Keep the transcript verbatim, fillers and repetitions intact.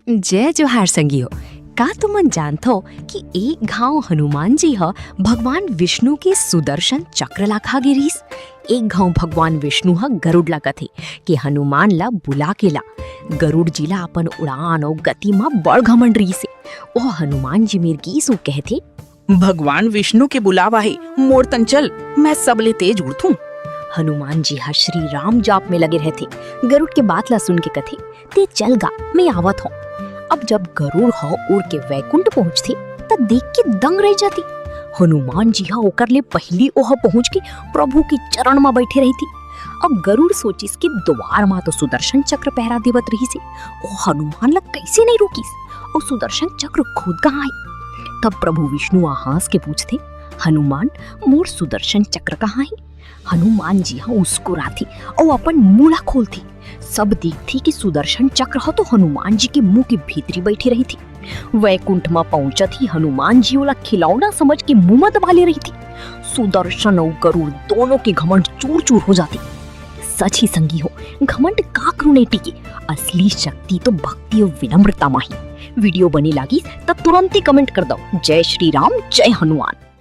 जय जोहार संगी हो। का तुमन जानथो कि एक घांव हनुमान जी ह भगवान विष्णु के सुदर्शन चक्र ला खा गे रिहिस? एक घांव भगवान विष्णु ह गरुड़ ला कथे कि हनुमान ला बुला के ला। गरुड़ जी ला अपन उड़ान अउ गति म बड़ घमंड रिहिस हे। ओह हनुमान जी मेर गिस अउ कहथे, "भगवान विष्णु के बुलावा हे, मोर तन चल, मैं सबले तेज उड़थूं।" हनुमान जी ह श्री राम जाप में लगे रहथे। गरुड़ के बात ला सुन के कथे, "ते चल गा, मैं आवत हूँ।" अब जब गरुड़ ह उड़ के वैकुंठ पहुंचथे, त देख के दंग रह जाथे। हनुमान जी ह ओकर ले पहिली ओह पहुंच के प्रभु के चरण म बैठे रहिथे। अब गरुड़ सोचिस कि दुवार म तो सुदर्शन चक्र पहरा देवत रहिस हे, ओ हनुमान ला कइसे नइ रोकिस? अउ सुदर्शन चक्र खुद कहाँ हे? तब प्रभु विष्णु ह हंस के पूछथे, "हनुमान, मोर सुदर्शन चक्र कहाँ हे?" हनुमान जी ह मुस्कुराथे अउ अपन मुंह ला खोलथे। सब देखथे कि सुदर्शन चक्र ह तो हनुमान जी के मुंह के भीतरी बैठे रहिथे। वैकुंठ म पहुंचत ही हनुमान जी ओला खिलौना समझ के मुंह म दबा ले रहिथे। सुदर्शन अउ गरुड़ दोनों के घमंड चूर-चूर हो जाथे। सच ही संगी हो, घमंड काकरो नइ टिके। असली शक्ति तो भक्ति अउ विनम्रता म हे। वीडियो बने लागिस त तुरंते comment कर दव, "जय श्री राम, जय हनुमान।"